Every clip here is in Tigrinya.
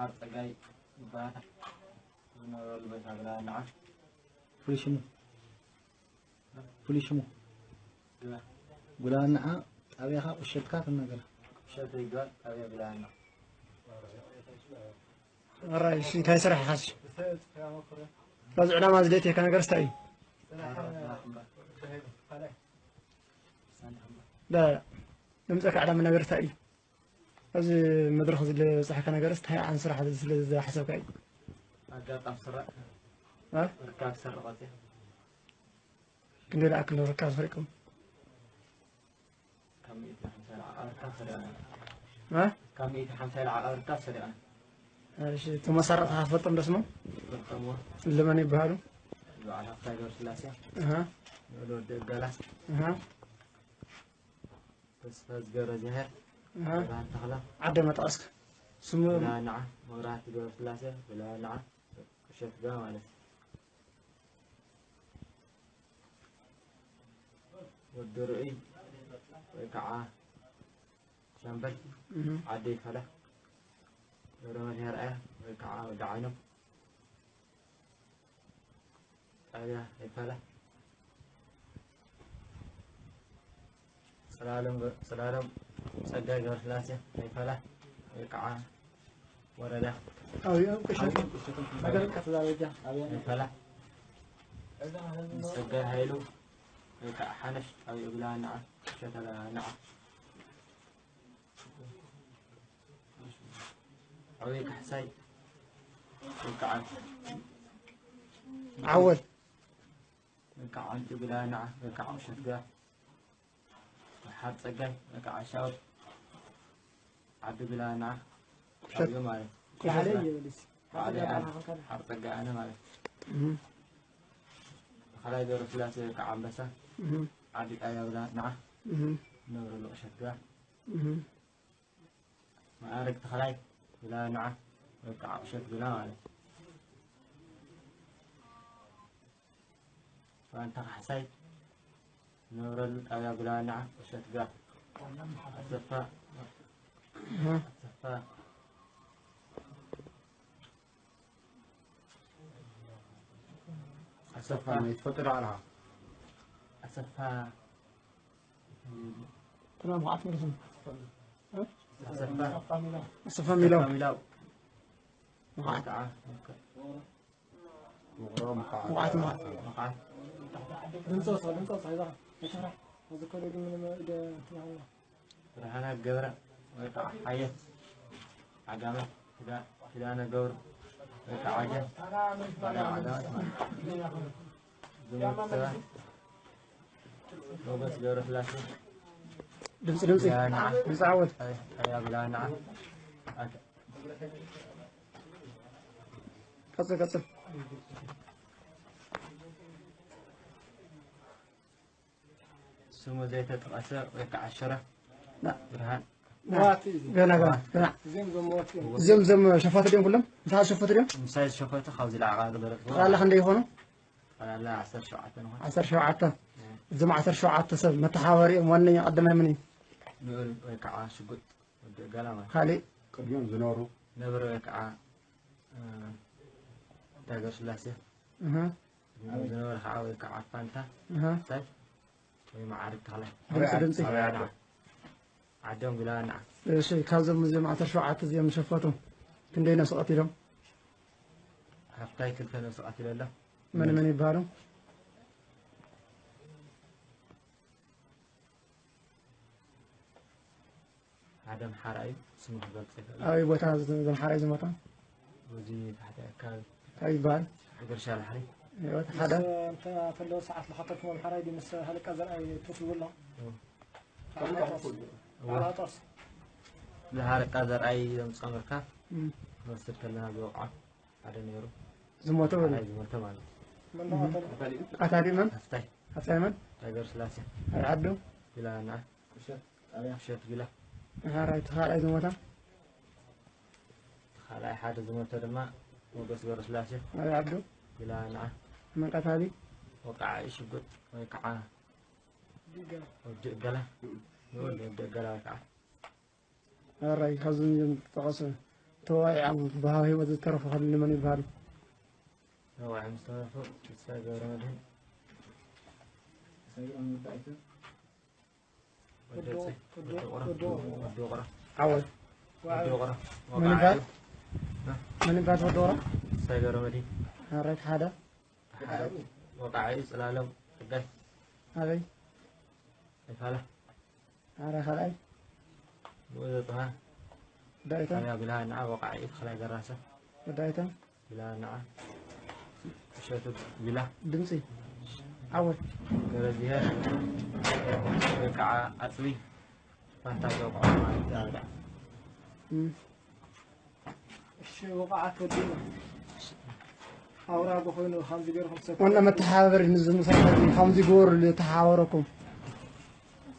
ኣብ ጸጋይ ይበሃል። ዝነበረሉ ቦታ ብላ ንዓ። ፍሉይ ሽሙ? ፍሉይ ሽሙ? ግባ። ጉላ ንዓ። ጣብያኻ ቁሸትካ ትናገር። ቁሸት ይግባል። ጣብያ ብላ ንዓ። ኣራይ፣ እሺ፣ እንታይ ስራሕ ኢኻስ? በዚ ዕላማ እዚ ደትየካ ነገርስ እንታይ እዩ? ዳ፣ ንምፀካ ዕላማ ነገር እንታይ እዩ? ኣብዚ መድረኽ እዚ ዝበፅሐካ ነገርስ እንታይ ዓይነት ስራሕ ስለ ዝሓሰብካ እዩ? ኣጋጣሚ ስራሕ። እ? ርካብ ስራሕ ቆፂ። ክንደይ ደኣ ክንደይ ርካብ ሰሪቕኩም? ካብ ሚእቲ ሓምሳ ለዓል ርካብ ሰሪቕና። እ? ካብ ሚእቲ ሓምሳ ለዓል ርካብ ሰሪቕና። እሺ፣ እቶም መሳርቕትኻ ትፈልጦም ደስሞ? ይፈልጦምዎ። ለመን ይበሃሉ? በዓል ሃፍታይ ገብረስላሴ። ኣሃ። ንኡል ወዲ እገላ። ኣሃ። ተስፋ ዝገብረ እግዚኣብሔር። ኣሃ። ብርሃን ተኽለ። ዓደ መጣስክ። ስሙ? ብላ ንዓ። መብራህቲ ገብረስላሴ። ብላ ንዓ። ቁሸት ጋ ማለት እዩ። ወዲ ርኡይ ወይ ከዓ ሻምበል እህ። ዓዲ ይፈላ። ገብረመድህን ኣርኣያ ወይ ከዓ ወዲ ዓይኖም ጣብያ ይፈላ። ጽላሎም ገ-፣ ጽላሎም ጸጋይ ገብረስላሴ ይፈላ ወይ ከዓ ወረዳ ኣውዮ ቁሸት። ኣውዮ ቁሸት። ነገር ቀስ ዛበጃ ኣውዮ። ይፈላ። ጸጋይ ሃይሉ ወይ ከዓ ሓነሽ ኣውዮ ብላ ንዓ፣ ሸተላ ንዓ። ኣውዮ ካሕሳይ ወይ ከዓ ዓወል። ወይ ከዓ ዓንቱ ብላ ንዓ፣ ወይ ከዓ ቁሸት ጋ። ሓር ጸጋይ፣ ወይ ከዓ ሻውል። ዓዲ ብላ ንዓ። ቁሸት። ዓብዩ ማለት። ቁሸት። ባዕለይ እየ በልስ። ባዕለይ ኣነ። ሓር ጸጋይ ኣነ ማለት። እህ። ተኸላይ ገብረስላሴ ወይ ከዓ ኣንበሳ። እህ። ዓዲ ጣብያ ብላ ንዓ። እህ። ነብረሉ ቁሸት ጋ። እህ። መኣረግ ተኸላይ ብላ ንዓ። ወይ ከዓ ቁሸት ብላ ማለት። ፋንታ ካሕሳይ፣ ነብረሉ ጣብያ ብላ ንዓ፣ ቁሸት ጋ። ኣሰፋ፣ እህ። ኣሰፋ፣ ኣሰፋ፣ ናይ ትፈልጦ ዶ ኣለኻ? ኣሰፋ፣ ጥራም ኸዓ ትመልስን። ኣሰፋ፣ ኣሰፋ ሚላው። ኣሰፋ ሚላው። መኻዕት። ከዓ፣ ምቑራብ መኻዕት። መኻዕት፣ መኻዕት። መኻዕት። ድምፂ ወስኽ፣ ድምፂ ወስኽ፣ ኣይዞኻ፣ ኣይትፍራሕ። ኣብዚ ከሎ ግን ምንም ኢደ እንትን ይሃልና። ብርሃነ ገብረ ወይ ከዓ ሓየት ዓጋመ ኪዳ-፣ ኪዳነ ገብሩ ወይ ከዓ ዓጀ ማርያም ዓጋመ ማለት እዩ። ዝሞቱ ሰባት ሞገስ ገብረስላሴ። ድምፂ፣ ድምፂ። ብላንዓ። ድምፂ ዓወት። ኣይ፣ ኣይ፣ ብላንዓ። ኣተ- ቀጽል፣ ቀጽል። ስሙ ዘይተጠቐሰ ወይ ከዓ ሽረ ና። ብርሃን። ና። ዋት እዩ። ገና፣ ገና፣ ገና። እዚኦም ዘመወት እዮም። እዚኦም ዘም ሸፋቱ ድዮም ኩሎም? ምሳሌ ሸፈቱ ድዮም? ምሳሌ ሸፈቱ ካብዚ ላዕሊ ገረጽ። ጠቕላላ ክንደይ ይኾኑ? ጠቕላላ ዓሰርተ ሸውዓተ ንኾን። ዓሰርተ ሸውዓተ። እም። እዞም ዓሰርተ ሸውዓተ ሰብ መተሓባበሪኦም ዋነኛ ቀዳማይ መን እዩ? ልኡል ወይ ከዓ ሽጉጥ ወዲ እገላ ማለት። ካሊእ? ቅድሚኦም ዝነበሩ? ነብሪ ወይ ከዓ፣ እ፣ እንታይ ገብረስላሴ። እህ። ቅድሚኦም ዝነበሩ ከዓ ወይ ከዓ ፋንታ። እህ። እንታይ? ወይ መዓርግ ተኽላይ። ድምፂ፣ ድምፂ። ኣበይ ዓዲ? ዓዶም ቢላና። እሺ፣ ካብዞም እዚኦም ዓሰርተ ሸውዓተ እዚኦም ዝሸፈቱ ክንደይ ነፍሲ ቀቲሎም? ሃፍታይ ክልተ ነፍሲ ቀቲሉ ኣሎ። መን መን ይበሃሉ? ሓደ ኣምሓራ እዩ፣ ስሙ ክገልጽ ይኽእል። ኣበይ ቦታ እዚ ኣምሓራ እዩ ዝሞተ? እዚ ታሕቲ ኣካል እንታይ ይበሃል? ሓገር ሻላሕሪ። እወ፣ ሓደ። ምስ እንተ ተለዉ ሰዓት ዝኸተልኩም ኣምሓራይ ድዩ ምስ ሃለቃ ዘርኣይ ትውስቡ ኣሎ? እወ። ኣላጦስ። እወ። ኣላጦስ። ንሃለቃ ዘርኣይ እዮም ጸምርካ እም። ክንወስድ ከለና ዝወቕዖ ሓደ ነይሩ። ዝሞተ በሉ። ሓራይ ዝሞተ ማለት እዩ። መን ዶ ቀተሉ? ቀታሊ መን? ሃፍታይ። ሃፍታይ መን? ሃገር ስላሴ። ኣይ ዓዱ? ቢላና። ቁሸት ጣብያ። ቁሸት ቢላ። ኣሃ፣ ራይት፣ ካልኣይ ዝሞታ? ካልኣይ ሓደ ዝሞተ ድማ ሞገስ ገብረስላሴ። ኣበይ ዓዱ? ቢላ ንዓ። መን ቀታሊ? ወቃዒ ሽጉጥ ወይ ከዓ ዲጋ። ወዲ እገላ። ንኡል ወዲ እገላ ወይ ከዓ። ኣራይ፣ ካብዞም እዮም ዝጠቐሱ። ተዋዒዖም ብሃው ህይወት ዝተረፉ ከ ንመን ይበሃሉ? ተዋዒዖም ዝተረፉ ተስፋይ ገብረመድህን፣ ወዲ ዕፀይ፣ ወዲ ቆራ፣ ወዲ ቆራ፣ ዓወት ወዲ ቆራ፣ መን ይበሃል? ወቃዒ፣ መን ይበሃል ወዲ ቆራ? ተስፋይ ገብረመድህን፣ ኣራይት ሓደ ሓደ ወቃዒ፣ ፅላሎም፣ ሕጋይ፣ ኣበይ? ኣይፋላ፣ ኣረ ካልኣይ ሙእዘ ጥሃ፣ ዳይታ ሳያ ቢላ፣ ንዓ ወቃዒ፣ ተኽላይ ገራሰ፣ ዳይታ ቢላ፣ ንዓ እሸቱ ቢላ፣ ድምፂ ዓወት ገረዝሄር፣ ወቃዓ ኣፅቢ፣ ፋንታ ዘውቃዓ ማለት እዩ። እም፣ እሺ ወቃዓት ወዲና ኣውራ ብኮይኑ ከምዚ ገይርኩም ሰብ ዋና መተሓባበሪ ንዚ ምሳታት ከምዚ ግበሩ ተሓባበረኩም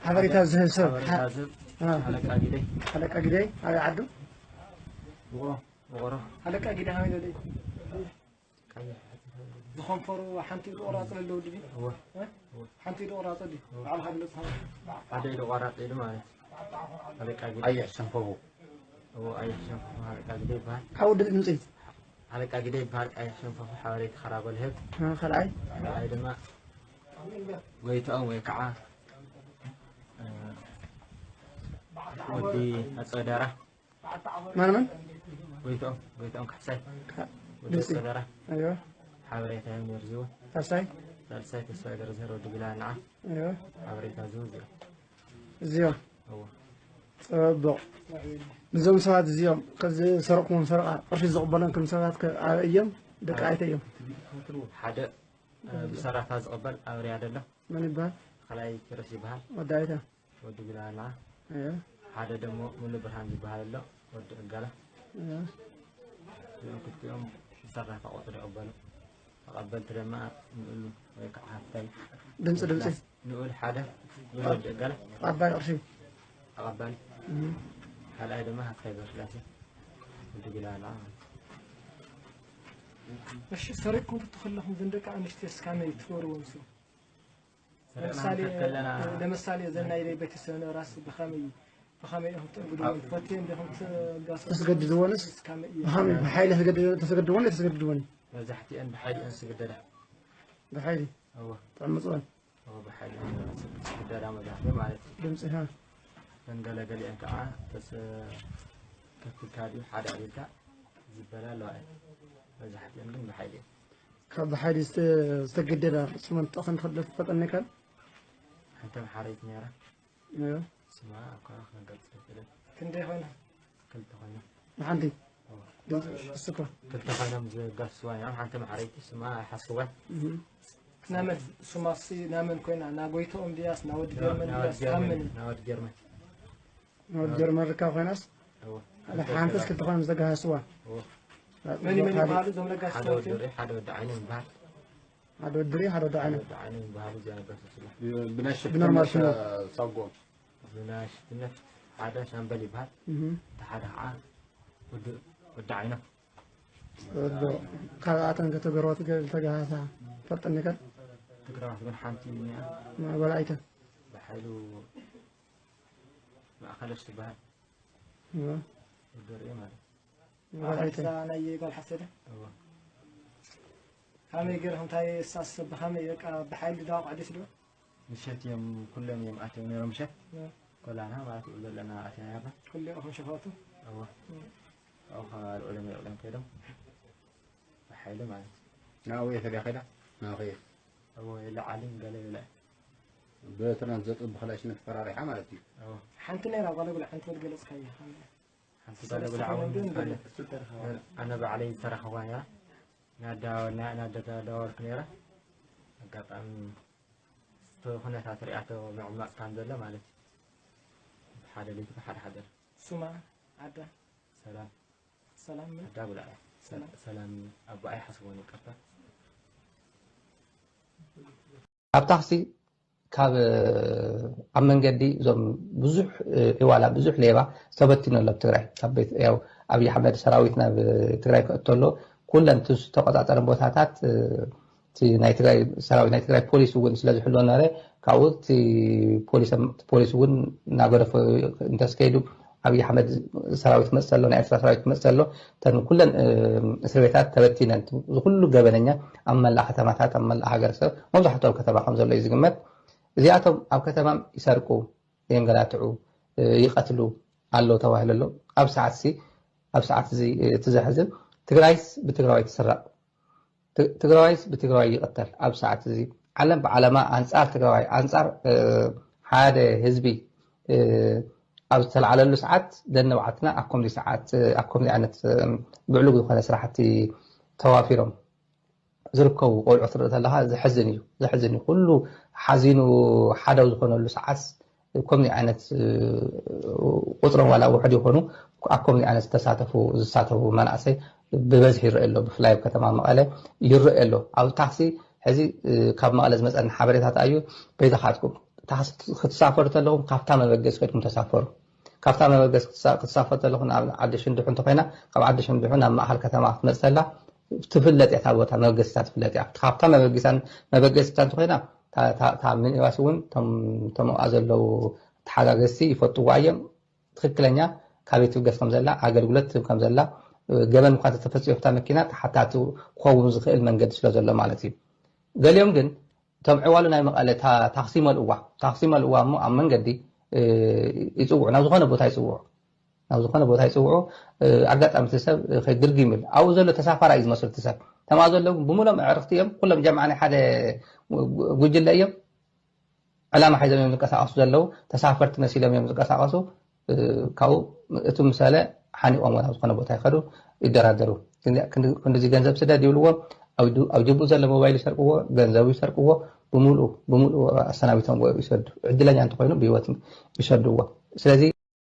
ሓበሬታ ዝህብ ሰብ ሓበሬታ ዝህብ አ፣ ሓለቃ ጊደይ ሓለቃ ግዳይ ኣበይ ዓዱ? ውቕሮ ውቕሮ ሓለቃ ጊዳ ሃይለ ደይ ቀይሕ ዝኸንፈሩ ሓንቲ ኢዱ ቆራፅ ለለዉ ድቢ እወ ሓንቲ ኢዱ ቆራፅ ድዩ ባዕልካ ግለፅ ሓደ ኢዱ ቆራፅ ኢሉ ማለት እዩ። ሓለቃ ጊደይ ኣየሕ ሸንፈፉ እወ ኣየሕ ሸንፈፉ ሓለቃ ጊደይ ይበሃል። ካብ ወዲ ድምፂ ሓለቃ ጊደይ ይበሃል። ኣየሕ ሸንፈፉ ሓበሬታ ኸራጎ ልህብ አ፣ ካልኣይ ካልኣይ ድማ ጎይትኦም ወይ ከዓ እ፣ ወዲ ኣፀዳራ ማን ማን? ጎይትኦም ጎይትኦም ካሕሳይ ወዲ ድምፂ ኣፀዳራ ኣዮ ሓበሬታ እዮም ነርዝዎ ካሳይ ሳልሳይ ተስፋ ገረዝሄር ወዲ ቢላ ንዓ ኣዮ ሓበሬታ ዝህቡ እዚኦም እዚኦም እዎ ፅቡቕ። ንዞም ሰባት እዚኦም ከዚ ዝሰረቕኩዎም ሰረቓ ቅርሺ ዝቕበሎም ከም ሰባት ከ ኣበይ እዮም? ደቂ ኣይተ እዮም? ሓደ እ፣ ብሰራታ ዝቕበል ኣብ ሪያድ ኣሎ። መን ይበሃል? ካልኣይ ኪሮስ ይበሃል። ወዲ ኣይተ ወዲ ቢላ ንዓ ኣዮ ሓደ ደሞ ሙሉ ብርሃን ዝበሃል ኣሎ። ወዲ ዕጋላ ኣዮ እዚኦም ክልቲኦም ብሰራታ ቆፅሊ ይቕበሉ። ተቐበልቲ ድማ ንኡል ወይ ከዓ ሃፍታይ ድምፂ ድምፂ ንኡል ሓደ ንኡል ወዲ ዕጋላ ተቐባይ ቅርሺ ተቐባሊ እም። ካልኣይ ድማ ሃፍታይ ገብረስላሴ ወዲ ቢላ ንዓ ማለት እዩ። እሺ ሰሪቅኩም ትተኸለኹም ዘን ደቂ ኣንስትዮ እስካመይ ትገብርዎም ሱ ሰሪቕና ለምሳሌ ንከድ ከለና ለምሳሌ ዘን ናይ ቤተሰብ ነራስ ብኸመይ ብኸመይ ኢኹም ትእግድዎም ትፈትዮም ዲኹም ትጋሱ ተስገድድዎንስ እስካመይ እዩ ብኸመይ ብሓይሊ ተገድ- ተሰገድድዎን ተሰገድድዎን መብዛሕትአን ብሓይሊ እየን ዝግደዳ። ብሓይሊ እወ ጥዕምፅወን እወ ብሓይሊ እየን ዝግደዳ መብዛሕትኡ ማለት እዩ። ድምፂ ሃ እተን ገለገሊአን ከዓ ተስ ከፍልካ ድዩ ሓደ ኣቢልካ ዝበላ ኣለዋ እየን። መብዛሕትአን ግን ብሓይሊ እየን። ካብ ብሓይሊ ዝተ- ዝተገደዳ ስመን ጠቕሰን ትኽእል ትፈልጠኒ ይካል ሓንቲ መሓረይቲ ነይራ። እዮ። ስማ እኳ ክነገር ዝፈጥልን ክንደይ ኮይና ክልተ ኮይና ንሓንቲ ድምፂ እስኳ ክልተ ኮይኖም ዝጋስዋ እዮም። ሓንቲ መሓረይቲ ስማ ኣይሓስዋን። እህ። ናመን ሱማሲ ናመን ኮይና ናጎይትኦም ድያስ ናወዲ ጀርመን ድያስ ካብ መን እዩ? ናወዲ ጀርመን ወዲ ጀርመን ርካብ ኮይናስ እወ። ሓደ ሓንተስ ክልተ ኮይኖም ዝተጋሃስዋ እወ። መን እዩ መን ይበሃሉ እዞም ለጋሲ ሓደ ሰዎች ወዲ ርእ ሓደ ወዲ ዓይነ ይበሃል። ሓደ ወዲ ርእ ሓደ ወዲ ሓደ ዓይነ ወዲ ዓይነ ይበሃሉ እዚኣ ነጋሲ ስላ ብናይ ብኖርማል ሽፍትነት ሽሙ። ሳጎም ብናይ ሽፍትነት ሓደ ሻምበል ይበሃል። እህ። እቲ ሓደ ከዓ ወዲ ወዲ ዓይነ ወዶ ካልኣተን ከተገርባቲ ዝተጋሃሳ ፈልጠኒ ከ ትግራዋት ግን ሓንቲ እኒኣ ማእበል ኣይተ ብሓይሉ ማእኸለሽ ትበሃል። እህ። ወዲ ርእ ማለት ማእበል ኣይተ እዛ ናይ ጓል ሓሰደ እወ። ከመይ ገይርኩም እንታይ እሳስ ብኸመይ በቃ ብሓይሊ ዳዋ ቋዕዲስ ዶ ምሸት እዮም ኩሎም እዮም ኣትዮም ነይሮም ምሸት እወ። ኮላና ማለት እዩ ዘለና ኣትና ነርና ኩሉ ኢኹም ሸፋቱ እወ እም። ኣብኡ ካብ ኣልዑሎም የዕሎም ከይዶም ብሓይሊ ማለት እዩ ናብኡ እየ ተጋኺዳ ናኸየ እወ የለዓልን ገለ ይብላ ብትራን ዘጥብ ብኸላሽነት ፈራሪሓ ማለት እዩ እወ ሓንቲ ነይራ ጓለ ጉላ ሓንቲ ወድ ገለፅካያ ከመይ ሓንቲ ሰለስተ ጓለ ጉላ ኮይኖም እውን ግን ምሳሌ ገለ ክትዝከር ኣነ ባዕለይ ዝተረኸብዋ ነይራ ናዳወልና ናዳዳወልኩ ነይራ ኣጋጣሚ እቲ ኩነታት ሪኣቶ ምዕማፅ ከም ዘሎ ማለት እዩ ሓደ ለይቲ ሓደ ሓደር ሱማ ዓዳ ሰላም ሰላም ምን ዓዳ ጉላዕ ሰላም ሰላም ኣቦ ኣይሓስቦን ይቅርታ ኣብ ታክሲ ካብ ኣብ መንገዲ እዞም ብዙሕ ዕዋላ ብዙሕ ሌባ ተበቲኑ ኣሎ ኣብ ትግራይ ካብ ቤት ያው ኣብይ ኣሕመድ ሰራዊት ናብ ትግራይ ክእቶ ኣሎ ኩለን እቲ ዝተቆፃፀረ ቦታታት እቲ ናይ ትግራይ ሰራዊት ናይ ትግራይ ፖሊስ እውን ስለ ዝሕልዎ ነበረ ካብኡ እቲ ፖሊስ እውን እናገደፎ እንተስከይዱ ኣብይ ኣሕመድ ሰራዊት ክመፅእ ኣሎ፣ ናይ ኤርትራ ሰራዊት ክመፅእ ኣሎ፣ እተን ኩለን እስር ቤታት ተበቲነን፣ እዚ ኩሉ ገበነኛ ኣብ መላእ ከተማታት፣ ኣብ መላእ ሃገረሰብ፣ መብዛሕትኡ ኣብ ከተማ ከም ዘሎ እዩ ዝግመት። እዚኣቶም ኣብ ከተማ ይሰርቁ፣ የንገላትዑ፣ ይቐትሉ ኣሎ ተባሂሉ ኣሎ። ኣብ ሰዓት ሲ ኣብ ሰዓት እዚ እቲ ዘሕዝን ትግራይስ ብትግራዋይ ትስረቕ፣ ትግራዋይስ ብትግራዋይ ይቐተል። ኣብ ሰዓት እዚ ዓለም ብዓለማ ኣንፃር ትግራዋይ፣ ኣንፃር ሓደ ህዝቢ ኣብ ዝተለዓለሉ ሰዓት፣ ደንባዕትና ኣብ ከምዚ ሰዓት ኣብ ከምዚ ዓይነት ብዕሉግ ዝኾነ ስራሕቲ ተዋፊሮም ዝርከቡ ቆልዑ ትርኢ ከለኻ ዘሕዝን እዩ፣ ዘሕዝን እዩ። ኩሉ ሓዚኑ ሓደው ዝኾነሉ ሰዓት ከምዚ ዓይነት ቁፅሮም ዋላ ውሕድ ይኾኑ፣ ኣብ ከምዚ ዓይነት ዝተሳተፉ ዝሳተፉ መናእሰይ ብበዝሒ ይረአ ኣሎ። ብፍላይ ኣብ ከተማ መቐለ ይረአ ኣሎ። ኣብ ታክሲ ሕዚ ካብ መቐለ ዝመፀኒ ሓበሬታት እዩ። በይዛኻትኩም ታክሲ ክትሳፈሩ ተለኹም ካብታ መበገሲ ከድኩም ተሳፈሩ። ካብታ መበገሲ ክትሳፈር ተለኹ ናብ ዓዲ ሽንድሑ እንተኮይና፣ ካብ ዓዲ ሽንድሑ ናብ ማእኸል ከተማ ክትመፅእ ተላ ትፍለጥ እያ። እታ ቦታ መበገሲታ ትፍለጥ እያ። ካብታ መበገሲታ እንተኮይና እታ ሚኒባስ እውን እቶም ኣብኣ ዘለዉ ተሓጋገዝቲ ይፈልጥዋ እዮም። ትኽክለኛ ካበይ ትብገስ ከም ዘላ፣ ኣገልግሎት ትህብ ከም ዘላ፣ ገበን እኳ እንተተፈፂሙ ኣብታ መኪና ተሓታቲ ክኸውን ዝኽእል መንገዲ ስለ ዘሎ ማለት እዩ። ገሊኦም ግን እቶም ዕዋሉ ናይ መቐለ ታክሲ ይመልእዋ፣ ታክሲ ይመልእዋ እሞ ኣብ መንገዲ ይፅውዑ፣ ናብ ዝኾነ ቦታ ይፅውዑ፣ ናብ ዝኾነ ቦታ ይፅውዑ። ኣጋጣሚ እቲ ሰብ ከይድርጊም ኢሉ ኣብኡ ዘሎ ተሳፋራይ እዩ ዝመስሉ እቲ ሰብ። እቶም ኣብኡ ዘለዉ ግን ብምሎም ኣዕርኽቲ እዮም፣ ኩሎም ጀምዓ ናይ ሓደ ጉጅለ እዮም። ዕላማ ሒዞም እዮም ዝንቀሳቐሱ ዘለዉ፣ ተሳፈርቲ መሲሎም እዮም ዝንቀሳቐሱ። ካብኡ እቲ ምሳለ ሓኒቖም ናብ ዝኾነ ቦታ ይኸዱ፣ ይደራደሩ። ክንድዚ ገንዘብ ስደድ ይብልዎ፣ ኣብ ጅቡእ ዘሎ ሞባይል ይሰርቅዎ፣ ገንዘቡ ይሰርቅዎ፣ ብምሉኡ ብምሉኡ ኣሰናቢቶም ይሰዱ። ዕድለኛ እንተኮይኑ ብህይወት ይሰድዎ። ስለዚ